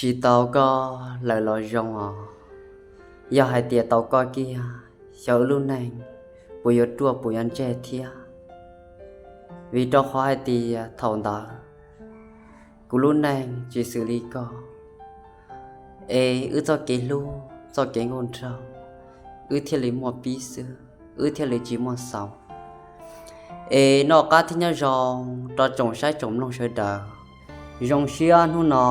Tsis tau koj lawm los zoo os. Yog hais tias tau koj kiag, xyov wb lub neej puas yuav ruaj puas yuav ntseg thiab. Vim rau qhov hais tias thaum ntawd kuv lub neej tsis xws li koj, es wb txoj kev hlub txoj kev nkauj nraug, wb thiaj li muaj pib xwb, wb thiaj li tsis muaj xaus. Es noj qab thiab nyob zoo rau tsoom saib tsoom mloog sawv daws. Zoo siab hnub no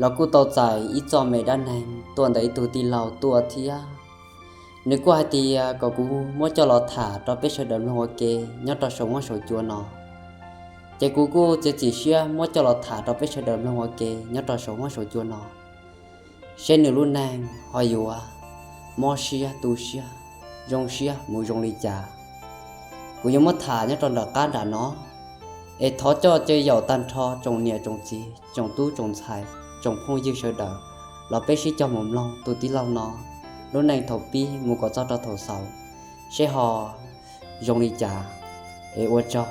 los kuj tau txais ib txoj me dab neeg tuaj ntawm ib tug tij laug tuaj thiab. Nws kuj hais tias kom kuv muab coj los tham rau peb sawv daws mloog ua ke nyob rau saum huab saum cua no. Ces kuv kuj txiav txim siab muab coj los tham rau peb sawv daws mloog ua ke nyob rau saum huab saum cua no, seb nws lub neej ho yuav mob siab tu siab, zoo siab mus zoo li cas. Kuv yuav muab tham nyob rau nram qab nram no, es thov coj caw yaum tag nrho tsoom niam tsoom txiv tsoom tub tsoom ntxhais tsoom phooj ywg sawv daws los peb sib cog mus mloog tus tij laug no lub neej thaum pib mus kom txog rau thaum xaus, seb ho zoo li cas. Es ua tsaug.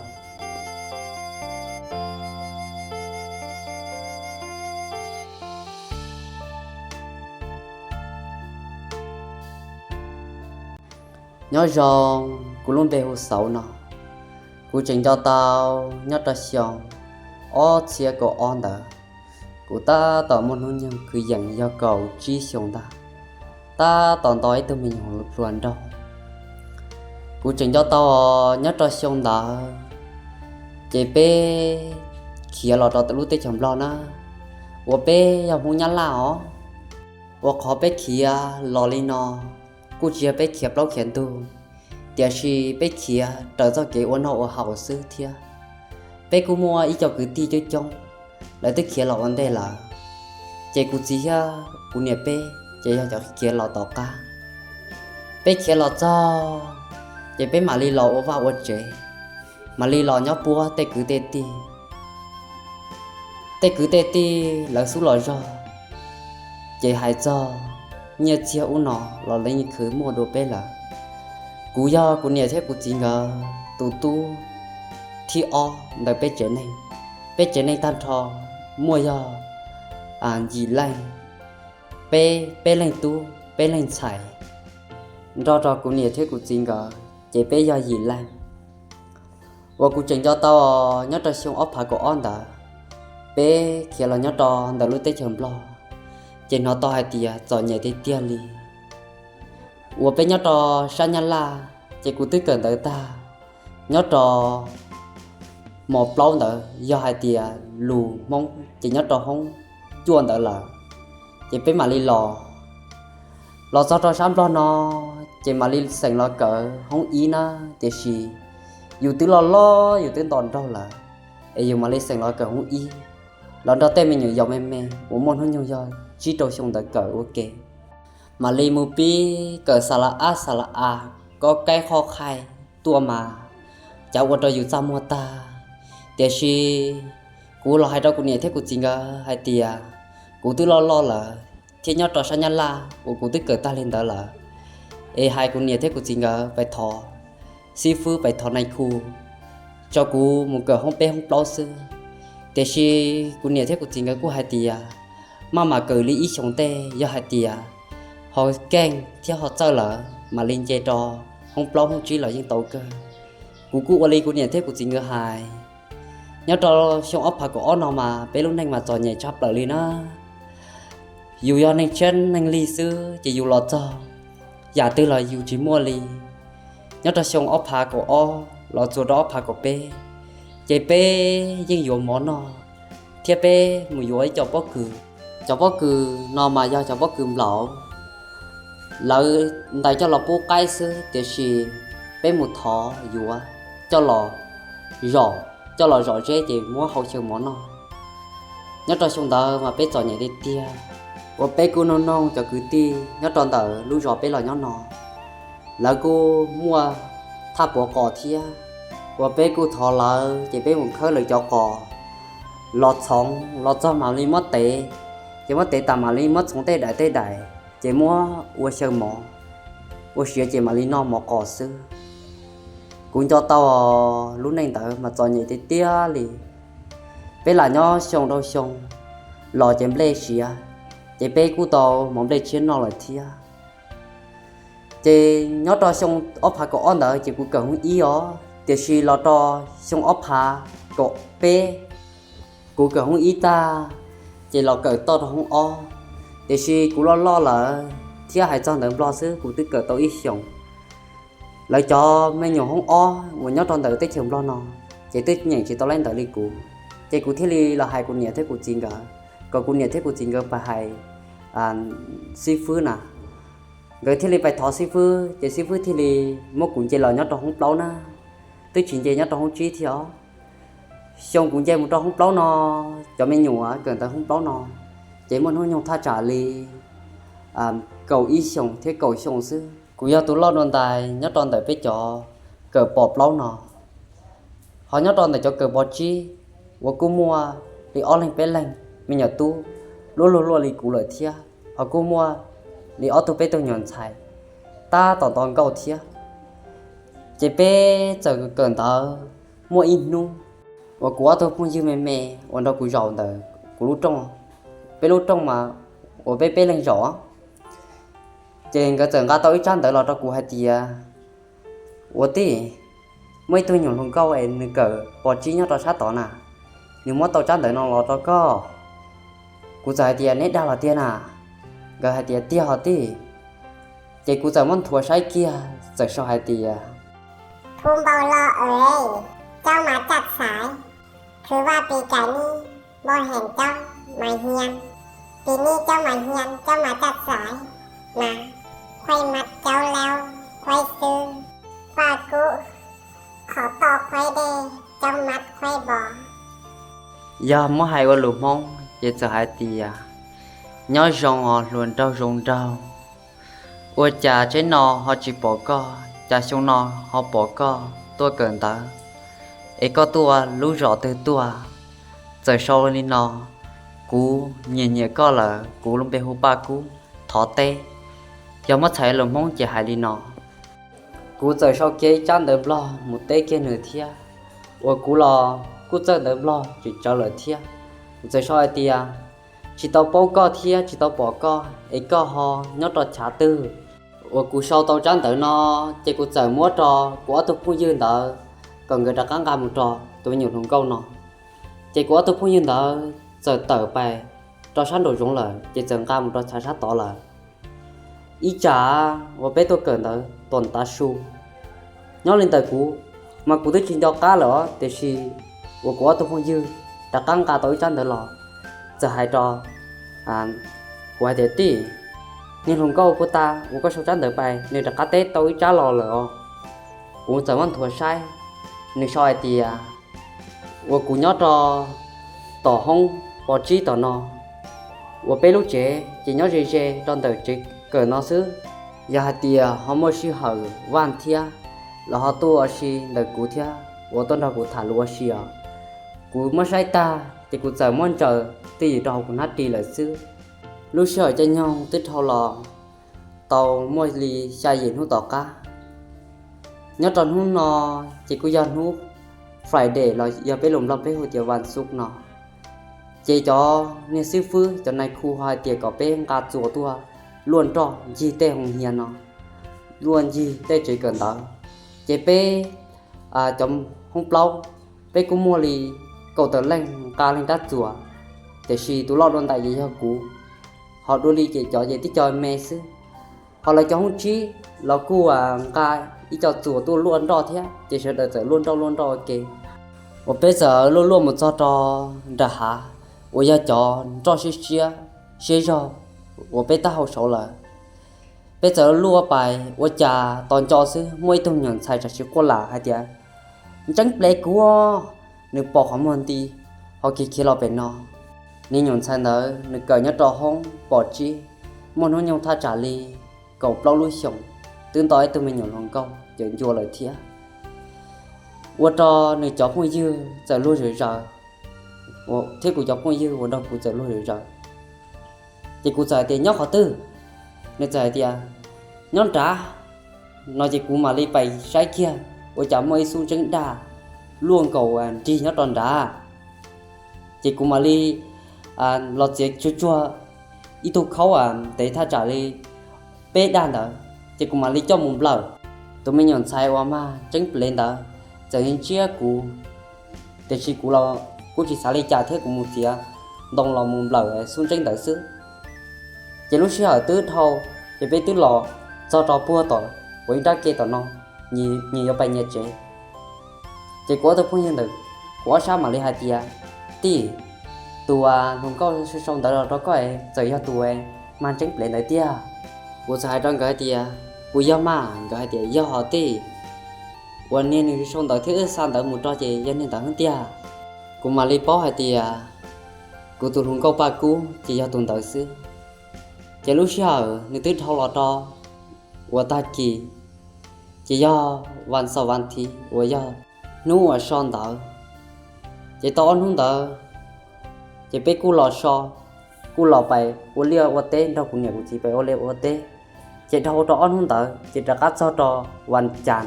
Nyob zoo, kuv lub npe hu Xauv no. Kuv tseem nco tau nyob rau xyoo ob txhiab kaum ob ntawd, kuv tab tom muaj hnub nyoog kwv yees yog kaum tsib xyoo ntag, tab tom nto ib tug me nyuam hluas nraug. Kuv tseem nco tau nyob rau xyoo ntawd, ces peb khiav los rau lub teb chaws Nplog na, uas peb yog Hmoob Nyab Laj os. Ua qhov peb khiav los li no kuj tsis yog peb khiav plaub khiav ntug, tiam sis peb khiav raws txoj kev ua noj ua haus xwb thiab. Peb kuj muaj ib co kwv tij coob coob, lawv twb khiav los ua ntej lawm, ces kuv txiv thiab kuv niam peb ces yog cov khiav los tom qab. Peb khiav los txog, ces peb mam li los ua vaj ua tsev, mam li los nyob puab tej kwv tej tij. Tej kwv tej tij lawv xub los zog, ces hais txog nyiaj txiag ub no los lawv yeej khwv muaj dua peb lawm. Kuv yog kuv niam thiab kuv txiv nkawd tus tub thib ob ntawm peb tsev neeg. Peb tsev neeg tag nrho muaj yog yim leej, peb, peb leeg tub peb leeg ntxhais, nrog rau kuv niam thiab kuv txiv nkawd ces peb yog yim leej. Uas kuv tseem nco tau nyob rau xyoo ob phav kaum ob ntawd, peb khiav los nyob rau ntawm lub teb chaws Nplog, ces hnov tau hais tias txom nyem tiag tiag li. Uas peb nyob rau sab Nyab Laj, ces kuv twb kawm ntawv tag, nyob rau mos plaub ntawd yog hais tias lus Hmoob ces nyob rau hoob cuaj ntawd lawm, ces peb mam li los. Los txog rau sab Nplog no, ces mam li xeem los kawm hoob ib na, tiam sis yus twb loj loj yus twb nto nraug lawm, es yus mam li xeem los kawm hoob ib, los nrog tej me nyuam yaus me me uas muaj hnub nyoog yog tsib rau xyoo ntawd kawm ua ke. Mam li mus pib kawm xa la ab xa la a, kob kaib qhob qhaij tuaj mas cav ua rau yus txaj muag tag. Tiam sis kuv los hais rau kuv niam thiab kuv txiv nkawd hais tias kuv twb loj loj lawm thiab nyob rau sab Nyab Laj uas kuv twb kawm tag li ntawd lawm, es hais kuv niam thiab kuv txiv nkawd pais thov xib fwb pais thov nais khu tso kuv mus kawm hoob peb hoob plaub xwb. Tiam sis kuv niam thiab kuv txiv nkawd kuj hais tias maj mam kawm li ib xyoos tej, yog hais tias ho keej thiab ho txawj lawm mam li nce rau hoob plaub hoob tsib los yeej tau kawg. Kuv kuj ua li kuv niam thiab kuv txiv nkawd hais. Nyob rau xyoo ob phav kaum ob no mas peb lub neej mas txom nyem tshaj plaws li na. Yus yog neeg tshiab neeg lig xwb ces yus los txog yam twg los yus tsis muaj li. Nyob rau xyoo ob phav kaum ob los txuas rau ob phav kaum peb, ces peb yeej yuav mov noj thiab peb mus yuav ib co pob kws. Cov pob kws no mas yog cov pob kws nplaum, lawv ntais coj los pub qaib xwb, tiam sis peb mus thov yuav coj los zom, coj los zom zeb ces muab hau xyaw mov noj. Nyob rau xyoo ntawd mas peb txom nyem tiag tiag, uas peb kuj noog noog cov kwv tij nyob rau ntawm lub zos peb los nyob no, lawv kuj muaj thaj puav qos thiab, uas peb kuj thov lawv ces peb mus khawb lawv cov qos los txhoov los txog mam li muab tev, ces muab tev tas mam li muab txhoov tej daim tej daim ces muab ua xyaw mov, ua siav ces mam li noj mov qos xwb. Kuv nco tau lub neej ntawd mas txom nyem tiag tiag li. Peb lam nyob xyoo dhau xyoo, los ces nplej siav, ces peb kuj tau mov nplej tshiab noj lawm thiab. Ces nyob rau xyoo ob phav kaum ob ntawd ces kuv kawm hoob ib os, tiam sis los rau xyoo ob phav kaum peb kuv kawm hoob ib tag, ces los kawm toj rau hoob ob. Tiam sis kuv loj loj lawm thiab hais txog ntawv Nplog xwb kuv twb kawm tau ib xyoos. Lawv cov me nyuam hoob ob uas nyob rau ntawm teb chaws Nplog no ces twb nyeem tsis tau lawv ntawv li kuv, ces kuv thiaj li los hais kuv niam thiab kuv txiv nkawd, kom kuv niam thiab kuv txiv nkawd pais hais xib fwb na. Nkawd thiaj li pais thov xib fwb, ces xib fwb thiaj li muab kuv nce los nyob rau hoob plaub na, twb tsis nce nyob rau hoob tsib thiab os. Xyoo kuv nce mus rau hoob plaub no, cov me nyuam kawm ntawv hoob plaub no, ces muaj hnub nyoog thaj tsam li kaum ib xyoos thiab kaum xyoo xwb. Kuv yog tus loj dua ntais nyob rau ntawm peb cov kawm pos plaub no, ho nyob rau ntawm cov kawm pos tsib uas kuj muaj li ob leeg peb leeg me nyuam tub luaj luag luaj li kuv lawm thiab, ho kuj muaj li ob tug peb tug nyuam ntxhais tab tom nto nkauj thiab. Ces peb txawm kawm ntawv muaj ib hnub uas kuv ob tug phooj ywg me me uas nrog kuv zaum ntawm kuv lub rooj, peb lub rooj mas uas peb peb leeg zaum, ces nkawd txawm nqa tau ib tsab ntawv los rau kuv hais tias, ua tij, muaj ib tug nyuam hluas nkauj es nws kawm pos tsib nyob rau sab tod na, nws muab tau tsab ntawv no los rau koj. Kuv txawm hais tias, neb dag los tiag na? Nkawd hais tias, tiag hos tij. Ces kuv txawm muab nthuav saib kiag txawm sau hais tias, Phu Npau Lo es, cauv mas caj xaiv, khwv vaj pis kais nib, npau heem cauv mas hiam, pis nib cauv mas hiam, cauv mas caj xaiv, mas khuaib mas cauv laub khuaib xwb, vaj kub qhov toj khuaib dej, cauv mas khuaib npo. Yog muab hais ua lus Hmoob ces txawm hais tias, nyob zoo os hluas nraug zoo nraug, ua cas tsev no ho tsis pom koj, cas xyoo no ho pom koj tuaj kawm ntawv, es koj tuaj lub zos twg tuaj? Txawm sau li no, kuv nyiam nyiam koj lawm, kuv lub npe hu Paj Kub, thov teb. Yog muab txhais lus Hmoob ces hais li no. Kuv txawm sau kiag ib tsab ntawv Nplog mus teb kiag nws thiab, uas kuv los kuj txawj ntawv Nplog tsis tsawv lawm thiab. Kuv txawm sau hais tias, tsis tau paub koj thiab tsis tau pom koj es koj ho nyob rau chav twg? Uas kuv sau tau tsab ntawv no, ces kuv txawm muab rau kuv ob tug phooj ywg ntawd kom nkawd rov qab nqa mus rau tus me nyuam hluas nkauj no. Ces kuv ob tug phooj ywg ntawd txawm tawm pais rau sab nraum zoov lawm, ces txawm nqa mus rau chav sab tod lawm. Ib tsam uas peb tuaj kawm ntawv tom tav su, nyob li ntawm kuv mas kuv twb tsis nco qab lawm os, tiam sis uas kuv ob tug phooj ywg rov qab nqa tau ib tsab ntawv los, txawm hais rau kuv hais tias, tij, niag hluas nkauj puag ta uas koj sau tsab ntawv pais nws rov qab teb tau ib tsab los lawm os. Kuv txawm muab nthuav saib, nws sau hais tias, uas kuv nyob rau tom hoob pos tsib tom no, uas peb lub tsev ces nyob ze ze rau ntawm tsev kawm no xwb. Yog hais tias ho muaj sij hawm vaj thiab los ho tuaj ua si ntawm kuv thiab uas tuaj nrog kuv tham lus ua si os. Kuv muab saib tag ces kuv txawm muab ntsaws twj ywm rau hauv kuv hnab ris lawm xwb. Lub sij hawm caij nyoog twb dhau los tau muaj li xya yim hnub tom qab. Nyob rau hnub no ces kuj yog hnub Friday los yog peb lus Nplog peb hu tias vas xuv no. Ces cov niag xib fwb cov nais khu ho hais tias kom peb nqa txuas tuaj luaj nroj ncig tej hoo hias no, luaj ncig tej tsev kawm ntawv. Ces peb cov hoob plaub, peb kuj muaj li kaum tawm leej nqa leej rab txuas, tiam sis tus loj dua ntais ces yog kuv, ho dua li ces cov ces tib co me xwb. Ho lawv cov hoob tsib los kuj nqa ib co txuas tuaj luaj nroj thiab, ces sawv daws txawm luaj nroj luaj nroj ua ke. Uas peb txawm luaj luaj mus txog rau nram hav uas yog cov nroj siab siab, siab zog uas peb taub hau saud lawm. Peb txawm luaj pais ua cas tos nco xwb muaj ib tug nyuam ntxhais tsam tsis quaj lam hais tias, ntseeb plev kuv, nws pom qhov muag nti ho khiav khiav los pem no. Niag nyuam ntxhais ntawd nws kawm nyob rau hoob pos tsib, muaj hnub nyoog thaj tsam li kaum plaub lub xyoos, twb nto ib tug me nyuam hluas nkauj cawm ncua lawm thiab. Ua rau nws cov phooj ywg txawm luag zom zaws, thiab kuv cov phooj ywg uas nrog kuv txawm luag zom zaws. Ces kuv txawm hais tias, nyob qhov twg? Nws txawm hais tias, nyob nrad no. Ces kuv mam li pais saib kiag, ua cas muaj ib xub ntseeb daj luaj nkaus nrig nyob rau nrad. Ces kuv mam li los txiav tsuag tsuag ib tug khaub ntev thaj tsam li peb dag ntawd, ces kuv mam li coj mus nplawm. Tus me nyuam ntxhais uas mag tseeb plev ntawd txawm ntsiab kuv, tiam sis kuv los kuv tsis xav li cas thiab kuv mus txiav ntoo los mus nplawm xub ntseeb ntawd xwb. Ces lub sij hawm twb dhau, ces peb twb los txog rau puag tom uas ib nrab ke tom no, nyias yuav pais nyias tsev. Ces kuv ob tug phooj ywg ntawm kuv ob sab mam li hais tias, tij, tus hluas nkauj sau ntawv los rau koj txawm yog tus mag tseeb plev ntawd tiag. Kuv txawm hais rau nkawd hais tias, puas yog mas? Nkawd hais tias, yog hos tij, uas niag nws sau ntawv thiab wb xa ntawv mus rau ces yog niag ntawd tiag. Kuv mam li paub hais tias kuv tus hluas nkauj Paj Kub ces yog tus ntawd xwb. Ces lub sij hawm nws twb dhau los rau uas tag kis, ces yog vas xaum vas thiv uas yog hnub uas so ntawd. Ces tau ob hnub ntawd, ces peb kuj los so, kuj los pais ua liaj ua teb nrog kuv niam kuv txiv pais ua liaj ua teb. Ces dhau rau ob hnub ntawd ces rov qab txog rau vas cas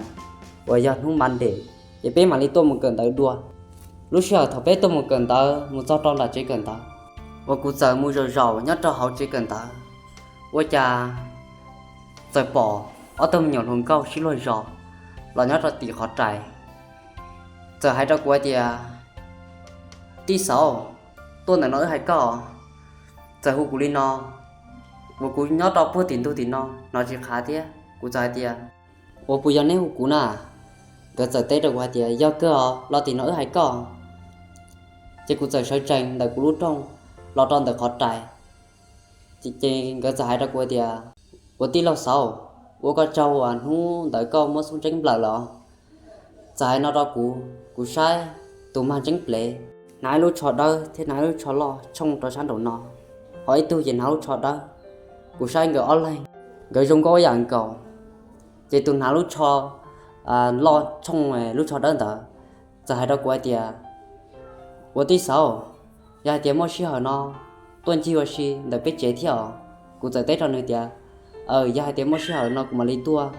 uas yog hnub Monday, ces peb mam li tuaj mus kawm ntawv dua. Lub sij hawm thaum peb tuaj mus kawm ntawv mus txog rau nram tsev kawm ntawv, uas kuv txawm mus zaum zaum nyob rau hauv tsev kawm ntawv, ua cas txawm pom ob tug me nyuam hluas nkauj sib luag zos los nyob rau tim qhov rais. Txawm hais rau kuv hais tias, tij Xauv, tuaj ntawm no wb hais koj. Txawm hu kuv li no, uas kuv nyob rau puag tim ntug tim no hnov tsis qhav thiab. Kuv txawm hais tias, uas puas yog neb hu kuv na? Nkawd txawm teb rau kuv hais tias, yog kawg os, los tim no wb hais koj. Ces kuv txawm sawv tsees ntawm kuv lub rooj los rau ntawm qhov rais. Ces nkawd txawm hais rau kuv hais tias, ua tij laug Xauv, ua koj tsaug uas hnub ntawd koj muab xub ntseeb nplawm los. Txawm hais no rau kuv, kuv saib tus mag tseeb plev hnav ib lub tsho dawb thiab hnav ib lub tsho loj tshooj rau sab nraum no, ho ib tug ces hnav lub tsho dawb. Kuv saib nkawd ob leeg, nkawd zoo nkauj ib yam nkaus. Ces tus hnav lub tsho loj tshooj lub tsho dawb ntawd txawm hais rau kuv hais tias, ua tij Xauv, yog hais tias muaj sij hawm no tuaj ncig ua si ntawm peb tsev thiab os. Kuv txawm teb rau nws tias, aw, yog hais tias muaj sij hawm no kuv mam li tuaj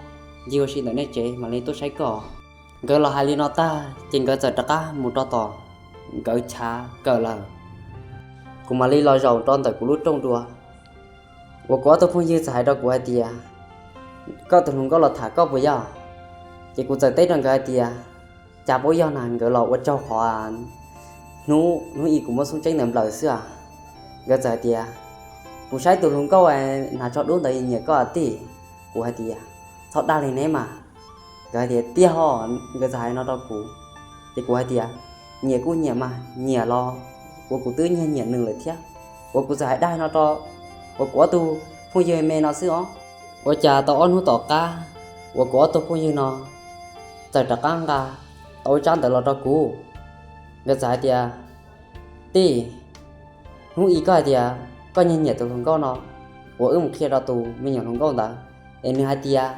ncig ua si ntawm nej tsev mam li tuaj saib koj. Nkawd los hais li no tag ces nkawd txawm rov qab mus rau tom nkawd chav kawm lawm. Kuv mam li los zaum rau ntawm kuv lub rooj dua, uas kuv ob tug phooj ywg txawm hais rau kuv hais tias, koj tus hluas nkauj los tham koj puas yog? Ces kuv txawm teb rau nkawd hais tias, cas paub yog na, nkawd los ua tsaug qhov hnub hnub i kuv muab xub ntseeb ntawd nplawm xwb. Nkawd txawm hais tias, kuv saib tus hluas nkauj hnav tsho dub ntawd nyiam koj tij. Kuv hais tias, txhob dag li neb mas. Nkawd hais tias, tiag ho? Nkawd txawm hais no rau kuv. Ces kuv hais tias, nyiam kuj nyiam mas, nyiam los uas kuv twb nyiag nyiam nws lawm thiab. Uas kuv txawm hais dag no rau uas kuv ob tug phooj ywg me no xwb os. Ua cas tau ob hnub tom qab uas kuv ob tug phooj ywg no txawm rov qab nqa tau ib tsab ntawv los rau kuv. Nkawd txawm hais tias, tij, hnub i koj hais tias koj nyiag nyiam tus hluas nkauj no, uas wb mus qhia rau tus me nyuam hluas nkauj ntawd, es nws hais tias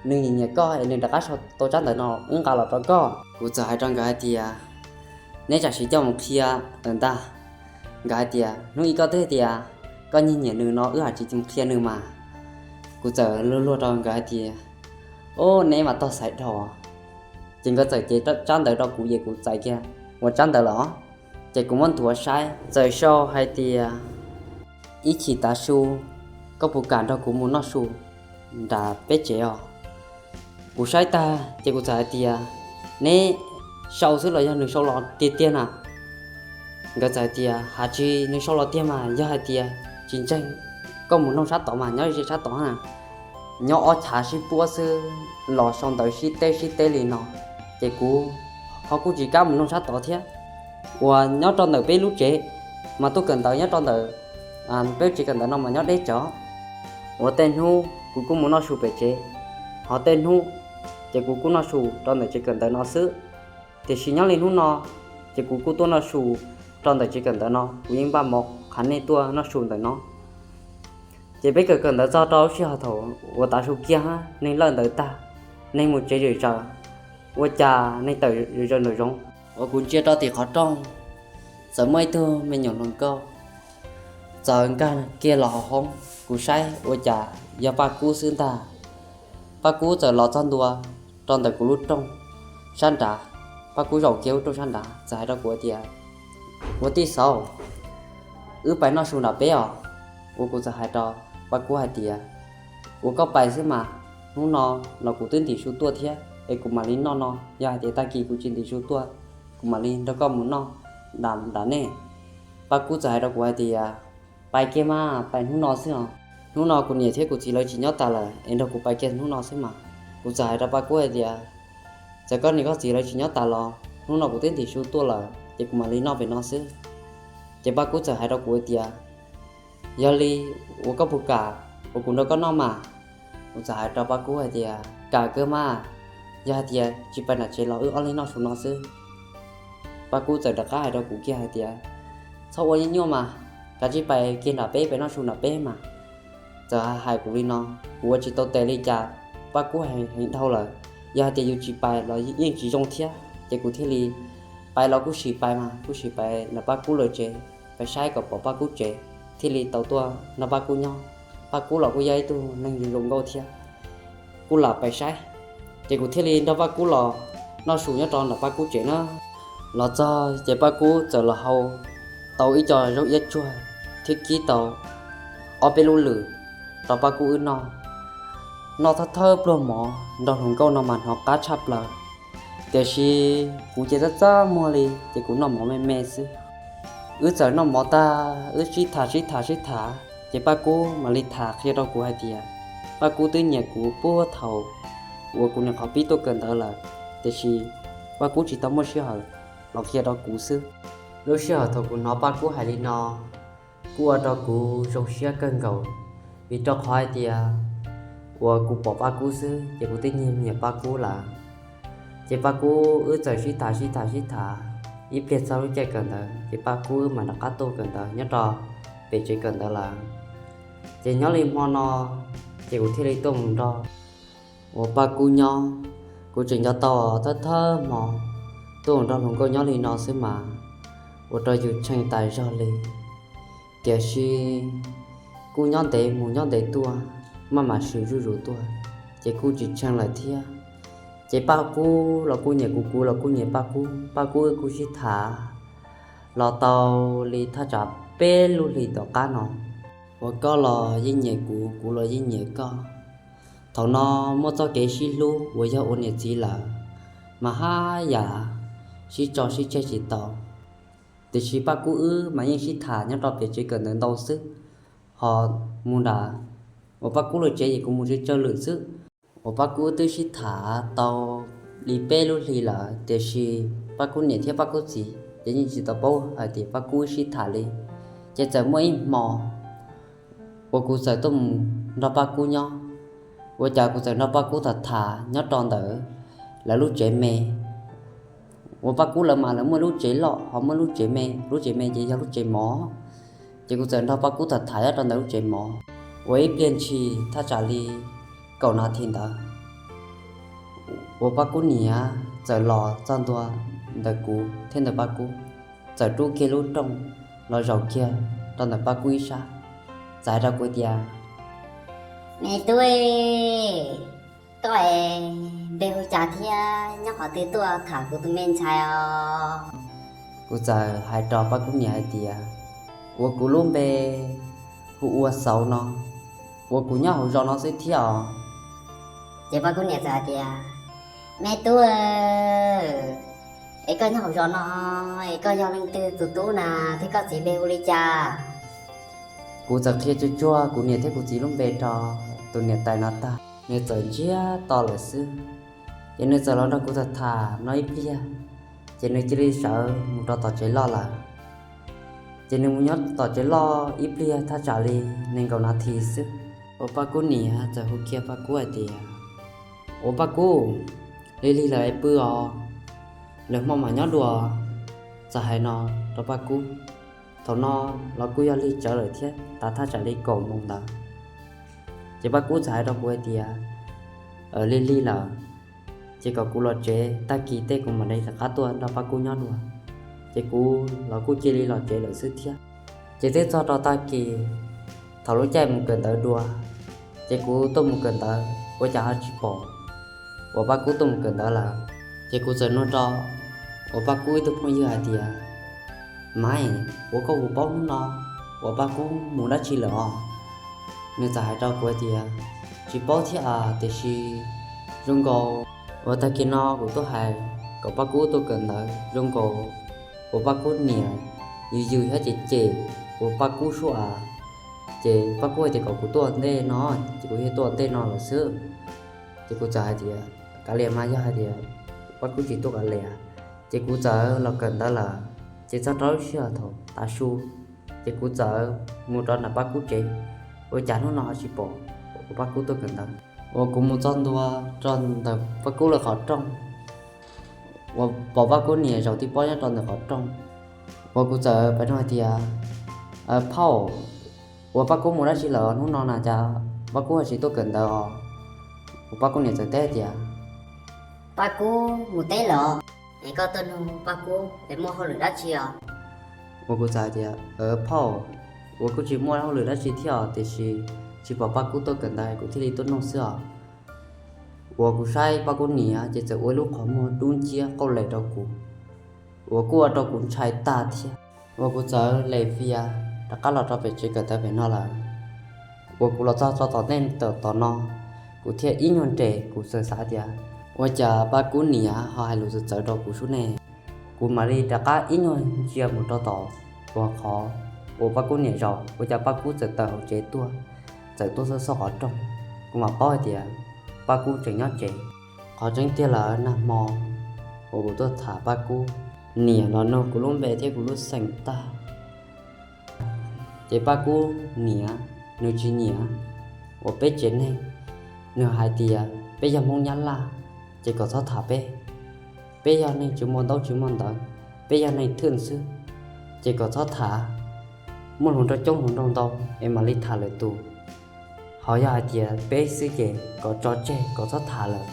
nws nyiam nyiam koj es nws rov qab sau tau tsab ntawv no wb nqa los rau koj. Kuv txawm hais rau nkawd hais tias, neb tsam sim coj mus qhia lawm ntag. Nkawd hais tias, hnub i koj twb hais tias koj nyiag nyiam nws no wb hais tsis mus qhia nws mas. Kuv txawm luag luag rau nkawd hais tias, o, neb mas tog xaiv dhau. Ces nkawd txawm cev tsab ntawv rau kuv ces kuv txais kiag ua tsab ntawv lawm os. Ces kuv muab nthuav saib txawm sau hais tias, ib chim tav su, koj puas kam nrog kuv mus noj su nram peb tsev os? Kuv saib tag ces kuv txawm hais tias, neb sau xwb los yog nws sau los tiag tiag na? Nkawd txawm hais tias, has tsis nws sau los tiag mas, yog hais tias tsis ntseeg, koj mus nug sab tod mas, nyob ze sab tod na, nyob ob chav sib puab xwb los sau ntawv sib teb sib teb li no, ces kuv ho kuj tsis kam mus nug sab tod thiab. Uas nyob rau ntawm peb lub tsev mas tuaj kawm ntawv nyob rau ntawm peb lub tsev kawm ntawv no mas nyob deb tsawv. Uas tej hnub kuv kuj mus noj su pem tsev, ho tej hnub ces kuv kuj noj su rau ntawm tsev kawm ntawv no xwb. Tiam sis nyob li hnub no ces kuv kuj tuaj noj su rau ntawm tsev kawm ntawv no, kuv yeej npaj mov qhav nej tuaj noj su ntawm no. Ces peb kawm kawm ntawv txog rau lub sij hawm thaum uas tav su kiag, neeg lawj ntawv tag, neeg mus tsev zom zaws, ua cas neeg tawm zom zaws nraum zoov, uas kuv ntsia rau tim qhov rooj, txawm muaj ib tug me nyuam hluas nkauj txawm nkag kiag los hauv hoob. Kuv saib ua cas yog Paj Kub xwb ntag. Paj Kub txawm los txog ntua rau ntawm kuv lub rooj sab nrad. Paj Kub zaum kiag lub rooj sab nrad txawm hais rau kuv tias, ua tij Xauv, wb pais noj su nram peb os. Uas kuv txawm hais rau Paj Kub hais tias, ua koj pais xwb mas, hnub no los kuv twb ntim su tuaj thiab es kuv mam li noj no, yog hais tias tag kis kuv tsis ntim su tuaj, kuv mam li nrog koj mus noj nram nej. Paj Kub txawm hais rau kuv hais tias, pais kiag mas, pais hnub no xwb os. Hnub no kuv niam thiab kuv txiv lawv tsis nyob tas lawm es nrog kuv pais kiag hnub no xwb mas. Kuv txawm hais rau Paj Kub hais tias, txawm koj niam koj txiv lawv tsis nyob tas los hnub no kuv twb ntim su tuaj lawm ces kuv mam li noj pem no xwb. Ces Paj Kub txawm hais rau kuv hais tias, yog li, ua koj puas kam uas kuv nrog koj noj mas? Kuv txawm hais rau Paj Kub hais tias, kam kawg mas, yog hais tias tsis pais nram tsev los wb ob leeg noj su no xwb. Paj Kub txawm rov qab hais rau kuv kiag hais tias, txhob ua nyuaj nyuaj mas, kav tsij pais kiag nram peb, pais noj su nram peb mas. Txawm hais kuv li no, kuv ua tsis tau tes li cas, Paj Kub hais heev dhau lawm, yog hais tias yus tsis pais los yeej tsis zoo thiab, ces kuv thiaj li, pais los kuj sim pais mas, kuj sim pais nram Paj Kub lawv tsev, pais saib kom pom Paj Kub tsev, thiaj li tau tuaj nrog Paj Kub nyob. Paj Kub los kuj yog ib tug neeg zoo nkauj thiab, kuj lam pais saib. Ces kuv thiaj li nrog Paj Kub los noj su nyob rau nram Paj Kub tsev na. Los txog ces Paj Kub txawm los hau tau ib co zaub iab tsuag thiab kib tau ob peb lub lwm rau Paj Kub wb noj. Noj thawj thawj pluag mov nrog hluas nkauj no mas hnov qab tshaj plaws, tiam sis kuv ces txaj txaj muag li ces kuv noj mov me me xwb. Wb txawm noj mov tag, wb sib tham sib tham sib tham, ces Paj Kub mam li tham qhia rau kuv hais tias, Paj Kub twb nyiam kuv puag thaum uas kuv niam qhov pib tuaj kawm ntawv lawm, tiam sis Paj Kub tsis tau muaj sij hawm los qhia rau kuv xwb. Lub sij hawm thaum kuv hnov Paj Kub hais li no, kuj ua rau kuv zoo siab kawg nkaus, vim rau qhov hais tias uas kuv pom Paj Kub xwb ces kuv twb nyiam nyiam Paj Kub lawm. Ces Paj Kub wb txawm sib tham sib tham sib tham ib pliag txog lub caij kawm ntawv, ces Paj Kub wb mam rov qab tuaj kawm ntawv nyob rau pem tsev kawm ntawv lawm. Ces nyob li hmo no, ces kuv thiaj li tuaj mus nrog uas Paj Kub nyob. Kuv tseem nco tau thawj thawj hmo tuaj mus nrog hluas nkauj nyob li no xwb mas ua rau yus tshee tas zog li. Tiam sis kuj nyob ntev mus nyob ntev tuaj, maj mam swm zuj zus tuaj, ces kuj tsis tshee lawm thiab. Ces Paj Kub los kuj nyiam kuv, kuv los kuj nyiam Paj Kub, Paj Kub wb kuj sib tham los tau li thaj tsam peb lub hlis tom qab no, uas koj los yeej nyiam kuv, kuv los yeej nyiam koj. Thaum no muaj txoj kev sib hlub uas yog ua niam txiv lawm, mas haj yam sib tso sib tseg tsis tau. Tiam sis Paj Kub wb mas yeej sib tham nyob rau pem tsev kawm ntawv ntau xwb, ho mus nram uas Paj Kub lawv tsev ces kuv mus tsawg tsawg lwm xwb. Uas Paj Kub twb sib tham tau li peb lub hlis lawm, tiam sis Paj Kub niam thiab Paj Kub txiv ces yeej tsis tau paub hais tias Paj Kub wb sib tham li. Ces txawm muaj ib hmo uas kuv txawm tuaj mus nrog Paj Kub nyob, ua cas kuv txawm nrog Paj Kub tham tham nyob rau ntawm lawv lub tsev me. Uas Paj Kub lawv mas lawv muaj lub tsev loj ho muaj lub tsev me, lub tsev me ces yog lub tsev mov. Ces kuv txawm nrog Paj Kub tham tham nyob rau ntawm lub tsev mov, ua ib pliag ntshis thaj tsam li kaum nas this ntawd, uas Paj Kub niam txawm los txog ntua ntawm kuv thiab ntawm Paj Kub, txawm rub kiag lub rooj los zaum kiag rau ntawm Paj Kub ib sab, txawm hais rau kuv tias, me tub, koj es npe hu cas thiab nyob qhov twg tuaj tham kuv tus me ntxhais os? Kuv txawm hais rau Paj Kub niam hais tias, uas kuv lub npe hu ua Xauv no, uas kuv nyob hauv zos no xwb thiab os. Ces Paj Kub niam txawm hais tias, me tub, es koj nyob hauv zos no, es koj yog leej twg tus tub na, thiab koj txiv npe hu li cas? Kuv txawm qhia tsuag tsuag kuv niam thiab kuv txiv lub npe rau tus niam tais no tag, nws txawm ntsiag to lawm xwb. Ces nws txawm los nrog kuv tham tham no ib pliag, ces nws cia li sawv mus rau tom tsev loj lawm. Ces nws mus nyob tom tsev loj ib pliag thaj tsam li nees nkaum nas this xwb, uas Paj Kub niam txawm hu kiag Paj Kub hais tias, ua Paj Kub, lig lig lawm es pw os, lwm hmo mam nyob dua. Txawm hais no rau Paj Kub. Thaum no los kuj yog lig tsawv lawm thiab, tav thaj tsam li kaum moos ntawd. Ces Paj Kub txawm hais rau kuv hais tias, lig lig lawm, ces kom kuv los tsev, tag kis tej kuv mam li rov qab tuaj nrog Paj Kub nyob dua. Ces kuv los kuj cia li los tsev lawm xwb thiab. Ces twb txog rau tag kis, thaum lub caij mus kawm ntawv dua, ces kuv tuaj mus kawm ntawv ua cas ho tsis pom uas Paj Kub tuaj mus kawm ntawv lawm. Ces kuv txawm nug rau uas Paj Kub ib tug phooj ywg hais tias, maiv, ua koj puas paub hnub no uas Paj Kub mus dab tsi lawm os? Nws txawm hais rau kuv hais tias, tsis paub thiab as, tiam sis zoo nkaus uas tag kis no kuv tuaj hais kom Paj Kub tuaj kawm ntawv, zoo nkaus uas Paj Kub niam yws yws thiab cem cem uas Paj Kub suab as. Ces Paj Kub hais tias kom kuv tuaj ntej no, ces kuv thiaj tuaj ntej no lawm xwb. Ces kuv txawm hais tias, kav liam mas, yog hais tias Paj Kub tsis tuaj kav liam, ces kuv txawm los kawm ntawv lawm. Ces txog rau lub sij hawm thaum tav su, ces kuv txawm mus rau nram Paj Kub tsev, ua cas hnub no ho tsis pom uas Paj Kub tuaj kawm ntawv. Uas kuv mus txog ntua rau ntawm Paj Kub lawv qhov rooj, uas pom Paj Kub niam zaum tib pob nyob rau ntawm qhov rooj. Uas kuv txawm pab nug hais tias, phauj, uas Paj Kub mus dab tsi lawm hnub no na, cas Paj Kub ho tsis tuaj kawm ntawv os? Uas Paj Kub niam txawm teb tias, Paj Kub mus teb lawm os. Es koj tuaj nug Paj Kub es muaj hauj lwm dab tsi os? Uas kuv txawm hais tias, phauj, uas kuj tsis muaj hauj lwm dab tsi thiab os, tiam sis tsis pom Paj Kub tuaj kawm ntawv kuv thiaj li tuaj nug xwb os. Uas kuv saib Paj Kub niam ces txawm ua ib lub qhov muag dub nciab qauj les rau kuv, uas kuj ua rau kuv ntshai tag thiab. Uas kuv txawm lem fias rov qab los rau pem tsev kawm ntawv pem no lawm. Uas kuv los txog rau tom ntej tom no, kuv thiaj ib nyuag nres, kuv txawm xav tias, ua cas Paj Kub niam ho hais lus txawv txawv rau kuv sub ne? Kuv mam li rov qab ib nyuag ntsia mus rau tom uas qhov uas Paj Kub niam zaum, ua cas Paj Kub txawm tawm hauv tsev tuaj, txawm tuaj xauj xauj qhov rooj. Kuv mam paub hais tias Paj Kub tseem nyob tsev. Qhov tseeb tiag lawm, nag hmo uas kuv tuaj tham Paj Kub niam los nug kuv lub npe thiab kuv lub xeem tag, ces Paj Kub niam nws tsis nyiam uas peb tsev neeg. Nws hais tias peb yog Hmoob Nyab Laj, ces kom txhob tham peb. Peb yog neeg tsis muaj ntaub tsis muaj ntawv, peb yog neeg thwj xwb, ces kom txhob tham. Muaj hluas nraug coob hluas nraug ntau es mam li tham lwm tus. Ho yog hais tias peb xwb ces kom tso tseg, kom txhob tham lawm.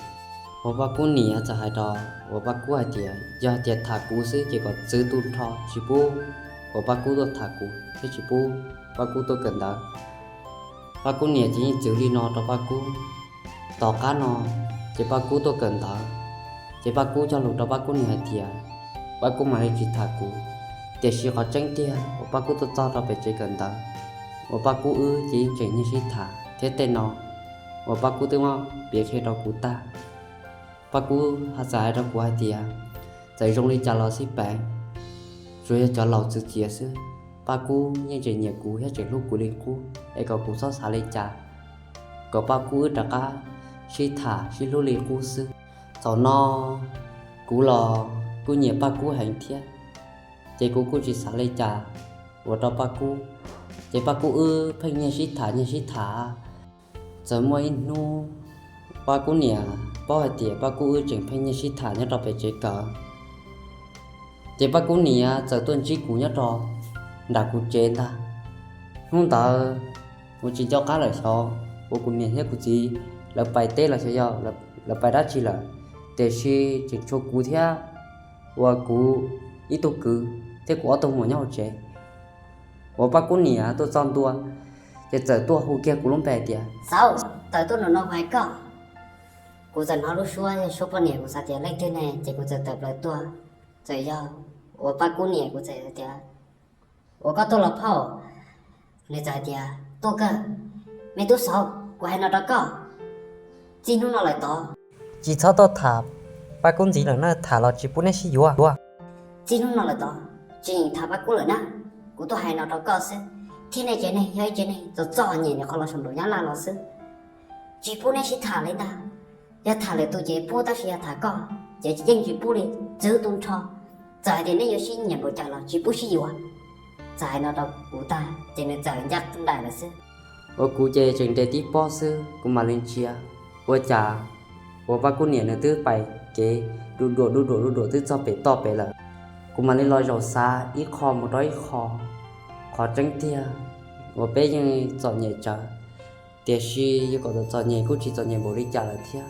Uas Paj Kub niam txawm hais rau uas Paj Kub hais tias yog hais tias tham kuv xwb ces kom txwv tu nrho, tsis pub uas Paj Kub tuaj tham kuv thiab tsis pub Paj Kub tuaj kawm ntawv. Paj Kub niam ces yeej txwv li no rau Paj Kub. Tom qab no ces Paj Kub tuaj kawm ntawv, ces Paj Kub cog lus rau Paj Kub niam hais tias Paj Kub mam li tsis tham kuv. Tiam sis qhov tseeb tiag uas Paj Kub tuaj txog rau pem tsev kawm ntawv, uas Paj Kub wb ces yeej tseem nyiag sib tham thiab. Tej no uas Paj Kub twb muab piav qhia rau kuv tag. Paj Kub ho txawm hais rau kuv hais tias txawm zoo li cas los xij peem, tsuas yog cov laus txwv txiav xwb. Paj Kub yeej tseem nyiam kuv thiab tseem hlub kuv li qub, es kom kuv txhob xav li cas, kom Paj Kub wb rov qab sib tham sib hlub li qub xwb. Thaum no kuv los kuj nyiam Paj Kub heev thiab, ces kuv kuj tsis xav li cas uas rau Paj Kub. Ces Paj Kub wb pheej nyiag sib tham nyiag sib tham. Txawm muaj ib hnub Paj Kub niam paub hais tias Paj Kub wb tseem pheej nyiag sib tham nyob rau pem tsev kawm, ces Paj Kub niam txawm tuaj ntsib kuv nyob rau nram kuv tsev ntag. Hnub ntawd kuv tsis nco qab lawm xyov uas kuv niam thiab kuv txiv lawv pais teb los xyov yog lawv pais dab tsi lawm, tiam sis tseem tshuav kuv thiab uas kuv ib tug kwv thiab kuv ob tug muam nyob hauv tsev. Uas Paj Kub niam tuaj txog ntua, ces txawm tuaj hu kiag kuv lub npe tias, Xauv, tawm tuaj nram no kuv hais koj. Kuv txawm hnov lub suab yog suab poj niam, kuv xav tias leej twg ne, ces kuv txawm tawm plaws tuaj. Txawm yog uas Paj Kub niam, kuv txawm tias, Ua koj tuaj los phauj? Nws txawm hais tias, Tuaj kawg. Me tub Xauv, kuv hais no rau koj, txij hnub no lawm tod tsis txhob tuaj tham Paj Kub ntxiv lawm na, tham los tsis pub neb sib yuav. Txij hnub no lawm tod tsis tham Paj Kub lawm na. Kuv tuaj hais no rau koj xwb, thiab nej tsev neeg yog ib tsev neeg txom txom nyem nws qhov los saum nraum Nyab Laj los xwb, tsis pub neb sib tham li ntag. Yog tham lwm tus ces pub, tab sis yog tham koj ces yeej tsis pub li, txwv tu nrho. Txawm hais tias neb yuav sib nyiam npaum cas los tsis pub sib yuav. Txawm hais no rau kuv tag ces nws txawm ncaj nraim lawm xwb. Uas kuv ces tseem nres tib pob xwb, kuv mam li ntsia, ua cas uas Paj Kub niam nws twb pais kev du duam du duam du duam twb txog pem toj pem lawm. Kuv mam li los zaum xav ib qho mus rau ib qho. Qhov tseeb tiag uas peb yeej txom nyem tsawv, tiam sis yuav kom txom nyem kuj tsis txom nyem npaum li cas lawm thiab.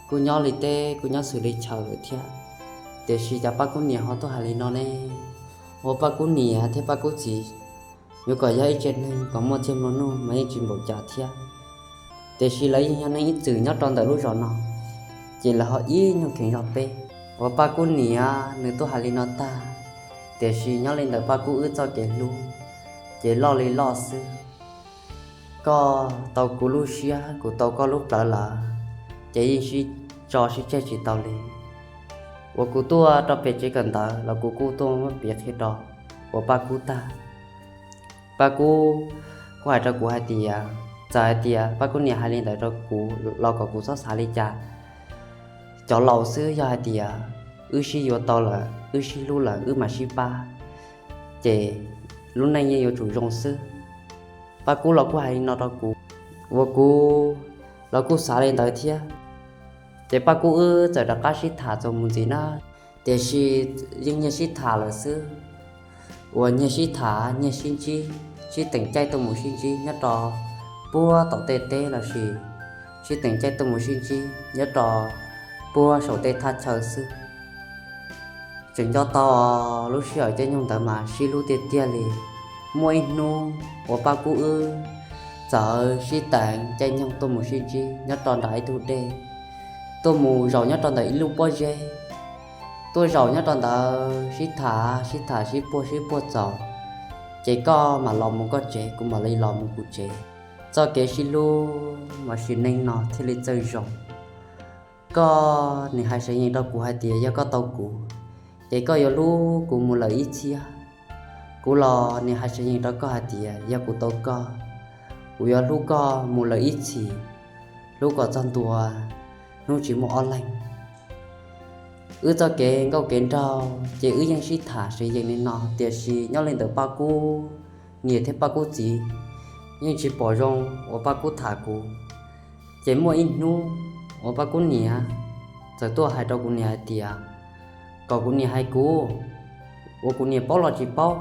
Kuj nyob li teb kuj nyob xws li chaw lawm thiab, tiam sis cas Paj Kub niam ho tuaj hais li no ne? Uas Paj Kub niam thiab Paj Kub txiv yuav kom yog ib tsev neeg kom muaj txiag nplua nuj mas yeej tsis npaum cas thiab, tiam sis lawv yeej yog neeg ib txwm nyob rau ntawm lub zos no, ces lawv ho ib nyuag kheev zog peb. Uas Paj Kub niam nws tuaj hais li no tag, tiam sis nyob li ntawm Paj Kub wb txoj kev hlub, ces loj li loj xwb. Koj tau kuv lub siab, kuv tau koj lub plawv lawm, ces yeej sib tso sib tseg tsis tau li. Uas kuv tuaj rau pem tsev kawm ntawv los kuv kuj tuaj muab piav qhia rau uas Paj Kub tag. Paj Kub kuj hais rau kuv hais tias, txawm hais tias Paj Kub niam hais li ntawd rau kuv los kom kuv txhob xav li cas. Cov laus xwb, yog hais tias wb sib yuav tau lawm, wb sib hlub lawm, wb mam sib pab, ces lub neej yeej yuav tsum zoo xwb. Paj Kub los kuj hais li no rau kuv, uas kuv los kuj xav li ntawd thiab. Ces Paj Kub wb txawm rov qab sib tham txuas mus ntxiv na, tiam sis yeej nyiag sib tham lawm xwb. Uas nyiag sib tham, nyiag sib ntsib, sib teem caij tuaj mus sib ntsib nyob rau puag tom tej teb lossis sib teem caij tuaj mus sib ntsib nyob rau puag saum tej thaj chaw xwb. Tseem nco tau lub sij hawm caij nyoog ntawd mas sib hlub tiag tiag li. Muaj ib hnub uas Paj Kub wb txawm sib teem caij nyoog tuaj mus sib ntsib nyob rau nram ib tug dej, tuaj mus zaum nyob rau ntawm ib lub pob zeb, tuaj zaum nyob rau ntawd sib tham sib tham sib puag sib puag txaus, ces koj mam los mus koj tsev, kuv mam li los mus kuv tsev. Txoj kev sib hlub mas sim neej no thiaj li txawj zoo. Koj nim hais seev yees rau kuv hais tias yog koj tau kuv, ces koj yuav hlub kuv mus lawm ib txhiab. Kuv los nim hais seev yees rau koj hais tias yog kuv tau koj, kuv yuav hlub koj mus lawm ib txhis, hlub kom txog ntua hnub tsis muaj ob leeg. Wb txoj kev nkauj kev nraug ces wb yeej sib tham seev yees li no, tiam sis nyob li ntawm Paj Kub niam thiab Paj Kub txiv yeej tsis pom zoo uas Paj Kub tham kuv. Ces muaj ib hnub uas Paj Kub niam txawm tuaj hais rau kuv niam hais tias kom kuv niam hais kuv, uas kuv niam paub los tsis paub,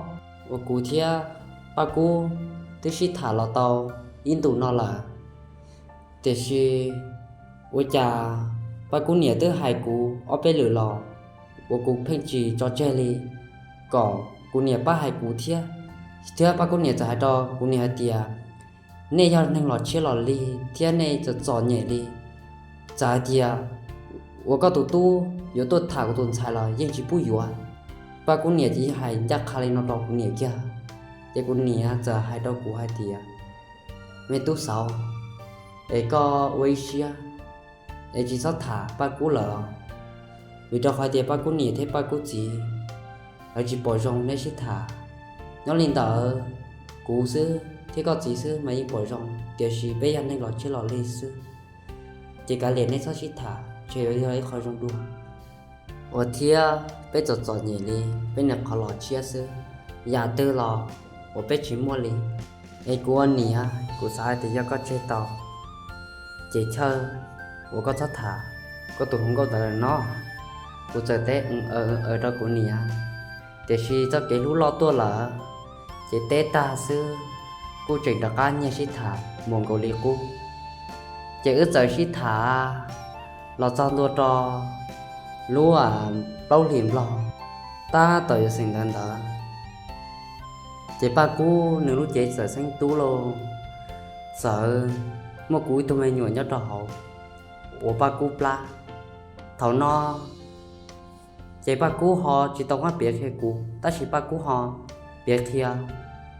uas kuv thiab Paj Kub twb sib tham los tau ib ntus no lawm, tiam sis ua cas Paj Kub niam twb hais kuv ob peb lwm los uas kuv pheej tsis tso tseg li, kom kuv niam pab hais kuv thiab. Thiab Paj Kub niam txawm hais rau kuv niam hais tias nej yog neeg los tshiab los lig thiab nej txom txom nyem li, txawm hais tias uas koj tus tub yuav tuaj tham kuv tus ntxhais los yeej tsis pub yuav. Paj Kub niam ces yeej hais ncaj qha li no rau kuv niam kiag, ces kuv niam txawm hais rau kuv hais tias me tub xauv, es koj ua ib siab es tsis txhob tham Paj Kub lawm, vim rau qhov tias Paj Kub niam thiab Paj Kub txiv lawv tsis pom zoo neb sib tham. Nyob li ntawd, kuv xwb thiab koj txiv xwb mas yeej pom zoo, tiam sis peb yog neeg los tshiab los lig xwb, ces kav liam neb txhob sib tham, ntshe yuav yog ib qho zoo dua. Uas thiab peb txom txom nyem li, peb niag qhov los tshiab xwb, yam twg los uas peb tsis muaj li. Es kuv ua niam kuv xav hais tias yog koj tseg tau, ces chaw uas koj txhob tham koj tus hluas nkauj ntawd lawm no. Kuv txawm teb aws aws rau kuv niam, tiam sis txoj kev hlub loj tuaj lawm, ces teb tag xwb kuj tseem rov qab nyiag sib tham mus nkaus li qub. Ces wb txawm sib tham los txog ntua rau lub plaub hlis nplog tab tom yuav xeem ntawv ntawd, ces Paj Kub nws lub cev txawm xeeb tub lauj, txawm muaj kuv ib tug me nyuam nyob rau hauv uas Paj Kub plab. Thaum no ces Paj Kub ho tsis tau muab piav qhia kuv, tab sis Paj Kub ho piav qhia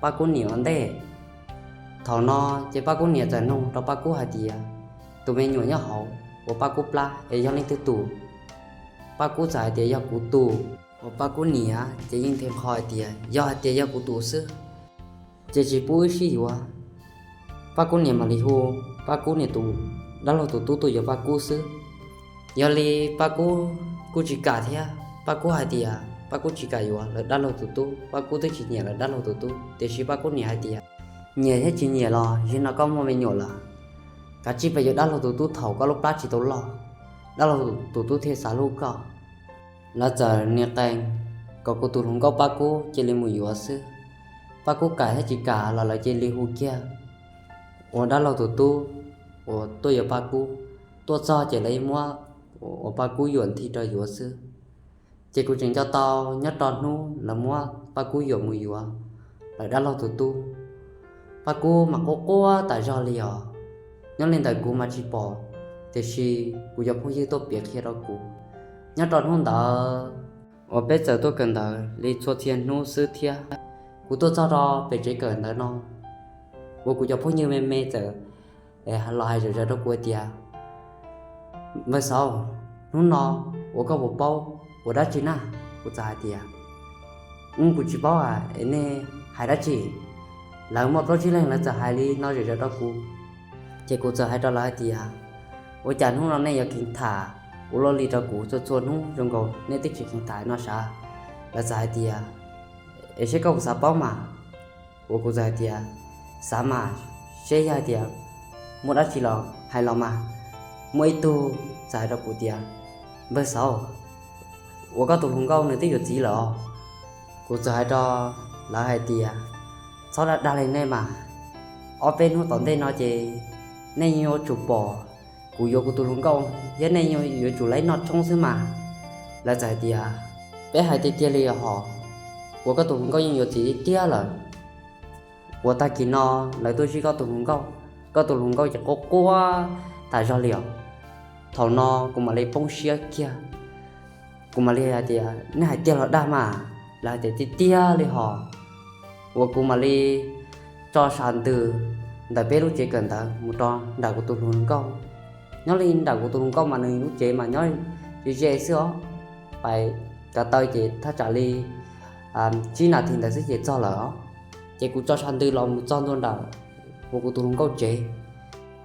Paj Kub niam ua ntej. Thaum no ces Paj Kub niam txawm nug rau Paj Kub hais tias tus me nyuam nyob hauv uas Paj Kub plab es yog leej twg tus? Paj Kub txawm hais tias yog kuv tus. Uas Paj Kub niam ces yeej nthe nqho hais tias yog hais tias yog kuv tus xwb, ces tsis pub wb sib yuav. Paj Kub niam mam li hu Paj Kub niam tus dab laug tus tub tuaj yuav Paj Kub xwb. Yog li Paj Kub kuj tsis kam thiab, Paj Kub hais tias Paj Kub tsis kam yuav lawv dab laug tus tub, Paj Kub twb tsis nyiam lawv dab laug tus tub, tiam sis Paj Kub niam hais tias nyiam thiab tsis nyiam los zaum no koj muaj me nyuam lawm, kav tsij pes yuav dab laug tus tub thaum koj lub plab tsis tau loj, dab laug tus tub thiaj xav hlub koj. Lawv txawm nias qees kom kuv tus hluas nkauj Paj Kub cia li mus yuav xwb. Paj Kub kam thiab tsis kam los lawv cia li hu kiag uas dab laug tus tub uas tuaj yuav Paj Kub. Tuaj txog ces lawv muab uas Paj Kub yuam nthi rau yuav xwb. Ces kuv tseem nco tau nyob rau hnub lawv muab Paj Kub yuam mus yuav lawv dab laug tus tub. Paj Kub mas quaj quaj tas zog li os. Nyob li ntawd kuv mas tsis pom, tiam sis kuv cov phooj ywg tuaj piav qhia rau kuv. Nyob rau hnub ntawd uas peb txawm tuaj kawm ntawv li txhua txhia hnub xwb thiab, Kuv tuaj txog rau pem tsev kawm ntawv no, uas kuv cov phooj ywg me me txawm los hais zom zaws rau kuv tias, Npawg Xauv, hnub no uas koj puas paub ua dab tsi na? Kuv txawm hais tias, Kuv tsis paub es nej hais dab tsi? Lawv muaj plaub tsib leeg lawv txawm hais li no zom zaws rau kuv. Ces kuv txawm hais rau lawv hais tias, Ua cas hnub no nej yuav kheev tham ua luaj li rau kuv, txhua txhua hnub zoo nkaus nej twb tsis kheev tham no sav? Lawv txawm hais tias, Es seb koj puas xav paub mas. Uas kuv txawm hais tias, Xav mas, seb yog hais tias muaj dab tsi los hais los mas. Muaj ib tug txawm hais rau kuv tias, Npawg Xauv, uas koj tus hluas nkauj nws twb yuav txiv lawm os. Kuv txawm hais rau lawv hais tias, Txhob dag dag li nej mas, ob peb hnub tom ntej no ces nej yuav tsum pom kuv yuav kuv tus hluas nkauj thiab nej yuav tsum laib noj tshoob xwb mas. Lawv txawm hais tias, Peb hais tiag tiag li hos, uas koj tus hluas nkauj yeej yuav txiv tiag tiag lawm. Uas tag kis no lawv tuaj zij koj tus hluas nkauj, koj tus hluas nkauj ces quaj quaj tas zog li os. Thaum no kuv mam li poob siab kiag, kuv mam li hais tias, Nej hais tiag los dag mas? Lawv hais tias, Tiag tiag li hos. Uas kuv mam li tso sam ntws ntawm peb lub tsev kawm ntawv mus rau nram kuv tus hluas nkauj. Nyob li nram kuv tus hluas nkauj mas nws lub tsev mas nyob ze ze xwb os, pais kav taw ces thaj tsam li tsib nas this ntawd xwb ces txog lawm os. Ces kuv tso sam ntws los mus txog ntua nram uas kuv tus hluas nkauj tsev,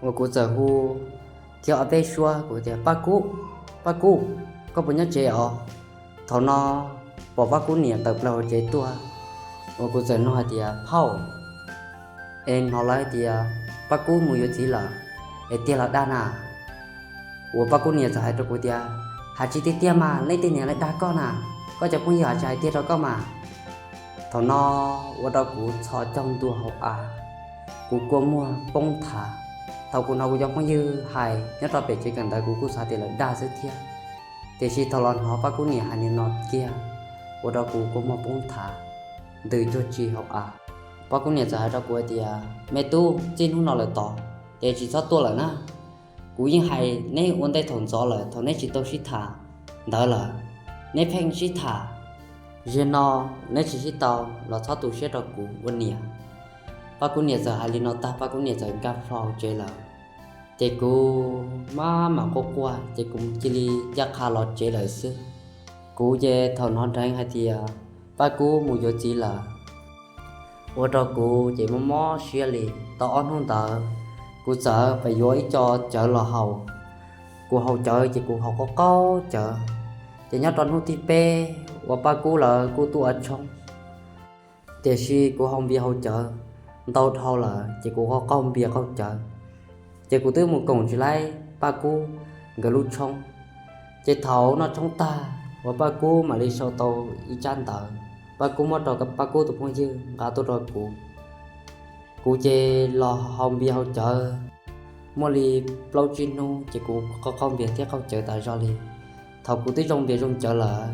uas kuv txawm hu thiab ob peb suab, kuv tias, Paj Kub, Paj Kub, koj puas nyob tsev os? Thaum no pom Paj Kub niam tawm plaws hauv tsev tuaj, uas kuv txawm nug hais tias, Phauj, es hnov lawv hais tias Paj Kub mus yuav txiv lawm, es tiag los dag na? Uas Paj Kub niam txawm hais rau kuv tias, Hais tsis tiag tiag mas, leej twg niam li dag koj na? Koj cov phooj ywg hais tsis hais tiag rau koj mas. Thaum no ua rau kuv txhos caug ntua hauv av, kuv kua muag poob nthav. Thaum kuv hnov kuv cov phooj ywg hais nyob rau pem tsev kawm ntawv, kuv kuj xav tias lawv dag xwb thiab, tiam sis thaum los hnov Paj Kub niam hais li no kiag, ua rau kuv kua muag poob nthav, ntws cuag tsi hauv av. Paj Kub niam txawm hais rau kuv hais tias, Me tub, txij hnub no lawm tod ces tsis txhob tuaj lawm na. Kuv yeej hais neb ua ntej thaum ntxov lawm, thaum neb tsis tau sib tham ntawd lawm, neb pheej sib tham. Zaum no neb tsis sib tau los txhob tu siab rau kuv ua niam. Paj Kub niam txawm hais li no tag, Paj Kub niam txawm nkag plho hauv tsev lawm. Ces kuv maj mam quaj quaj, ces kuv cia li ncaj qha los tsev lawm xwb. Kuv ces thaum hnov dheev hais tias Paj Kub mus yuav txiv lawm, ua rau kuv ces mob mob siab li. Tau ob hnub ntawd, kuv txawm pem yuav ib co cawv los haus. Kuv haus cawv ces kuv haus qaug qaug cawv. Ces nyob rau hnub thib peb uas Paj Kub lawv kuj tuaj ua tshoob, tiam sis kuv haus npias haus cawv ntau dhau lawm ces kuv qaug qaug npias qaug cawv. Ces kuv twb mus koom tsis laib Paj Kub nkawd lub tshoob. Ces thaum noj tshoob tag uas Paj Kub mam li sau tau ib tsab ntawv, Paj Kub muab rau Paj Kub tus phooj ywg nqa tuaj rau kuv. Kuv ces los haus npias haus cawv muaj li plaub tsib hnub ces kuv qaug qaug npias thiab qaug cawv tas zog li. Thaum kuv twb zoo npias zoo cawv lawm,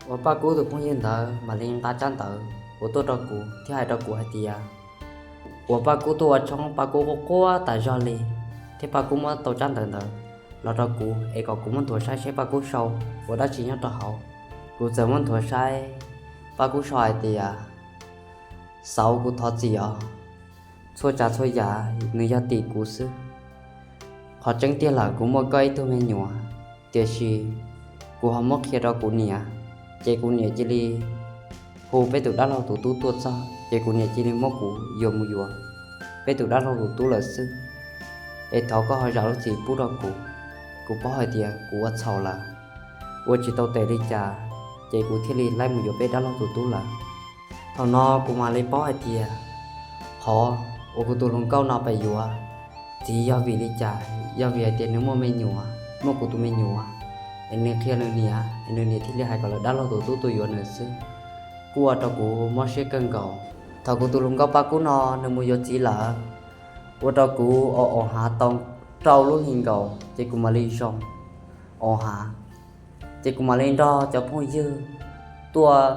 uas Paj Kub tus phooj ywg ntawd mam li nqa tsab ntawv uas tuaj rau kuv thiab hais rau kuv hais tias, uas Paj Kub tuaj ua tshoob, Paj Kub quaj quaj tas zog li, thiab Paj Kub muab tau tsab ntawv ntawd los rau kuv es kom kuv muab nthuav saib seb Paj Kub sau ua dab tsi nyob rau hauv. Kuv txawm muab nthuav saib, Paj Kub sau hais tias, Xauv, kuv thov txim os, txhua tsav txhua yam nws yog tim kuv xwb. Qhov tseeb tiag lawm kuv muaj koj ib tug me nyuam, tiam sis kuv ho muab qhia rau kuv niam, ces kuv niam cia li hu peb tus dab laug tus tub tuaj txog, ces kuv niam cia li muab kuv yuam mus yuav peb tus dab laug tus tub lawm xwb. Es thov koj ho zam lub txim pub rau kuv, kuv paub hais tias kuv ua txhaum lawm, ua tsis tau tes li cas, ces kuv thiaj li laib mus yuav peb dab laug tus tub lawm. Thaum no kuv mam li paub hais tias qhov uas kuv tus hluas nkauj no pem yuav txiv yog vim li cas, yog vim hais tias nws muaj me nyuam, muaj kuv tus me nyuam, es nws qhia nws niam, es nws niam thiaj li hais kom lawv dab laug tus tub tuaj yuav nws xwb. Kuj ua rau kuv mob siab kawg nkaus. Thaum kuv tus hluas nkauj Paj Kub no nws mus yuav txiv lawm, ua rau kuv o o hav tau rau lub hli nkaus, ces kuv mam li zoo o hav. Ces kuv mam li nrog cov phooj ywg tuaj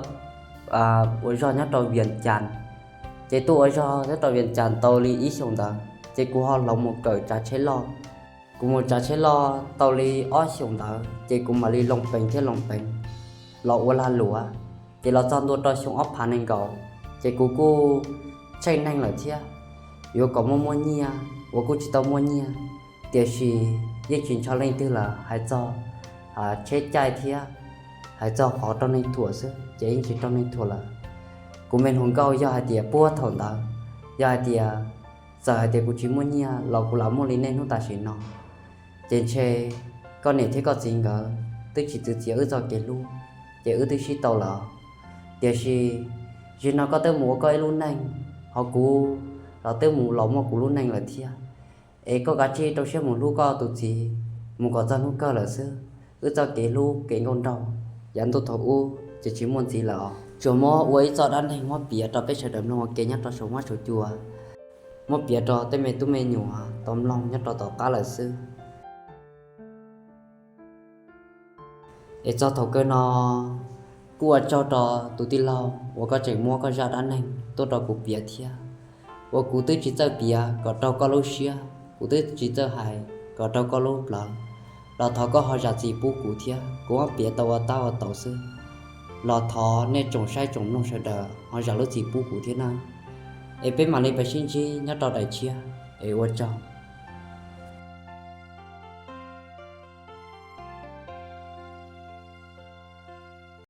ua zog nyob rau Vias Cas. Ces tuaj ua zog nyob rau Vias Cas tau li ib xyoos ntawd, ces kuv ho hloov mus kawm tsav tsheb loj. Kuv mus tsav tsheb loj tau li ob xyoos ntawd, ces kuv mam li loo peev thiab loo peev los ua lag luam. Ces los txog ntua rau xyoo ob phav nees nkaum, Ces kuv kuj tsheej neeg lawm thiab, yuav kom muaj muaj nyiaj uas kuj tsis tau muaj nyiaj, tiam sis yeej tsis ntshaw leej twg lawm. Hais txog tsheb caij thiab hais txog qhov raug neeg thuam xwb ces yeej tsis raug neeg thuam lawm. Kuv me hluas nkauj, yog hais tias puag thaum ntawd, yog hais tias txawm hais tias kuv tsis muaj nyiaj los kuv lam muaj li nej hnub tam sim no, ces ntshe koj niam thiab koj txiv nkawd twb tsis txwv txiav wb txoj kev hlub, ces wb twb sib tau lawm. Tiam sis zaum no koj twb mus ua koj ib lub neej, ho kuv los twb mus los muaj kuv lub neej lawm thiab. Es koj kav tsij rau siab mus hlub koj tus txiv mus kom txog hnub kawg lawm xwb. Wb txoj kev hlub kev nkauj nraug yav ntuj thaum ub ces tsis muaj ntxiv lawm os. Tsuas muab ua ib txoj dab neeg muab piav rau peb sawv daws mloog ua ke nyob rau saum huab saum cua, muab piav rau tej me tub me nyuam tau mloog nyob rau tom qab lawm xwb. Es txog thaum kawg no kuj ua tsaug rau tus tij laug uas koj tseem muab koj zaj dab neeg tuaj rau kuv piav thiab, uas kuv twb tsis txawj piav kom raug koj lub siab, kuv twb tsis txawj hais kom raug koj lub plawv, los thov koj ho zam txim pub kuv thiab. Kuv muab piav tau ua tab ua taus xwb, los thov nej tsoom saib tsoom mloog sawv daws ho zam lub txim pub kuv thiab nawb. Es peb mam li pais sib ntsib nyob rau daim tshiab, es ua tsaug.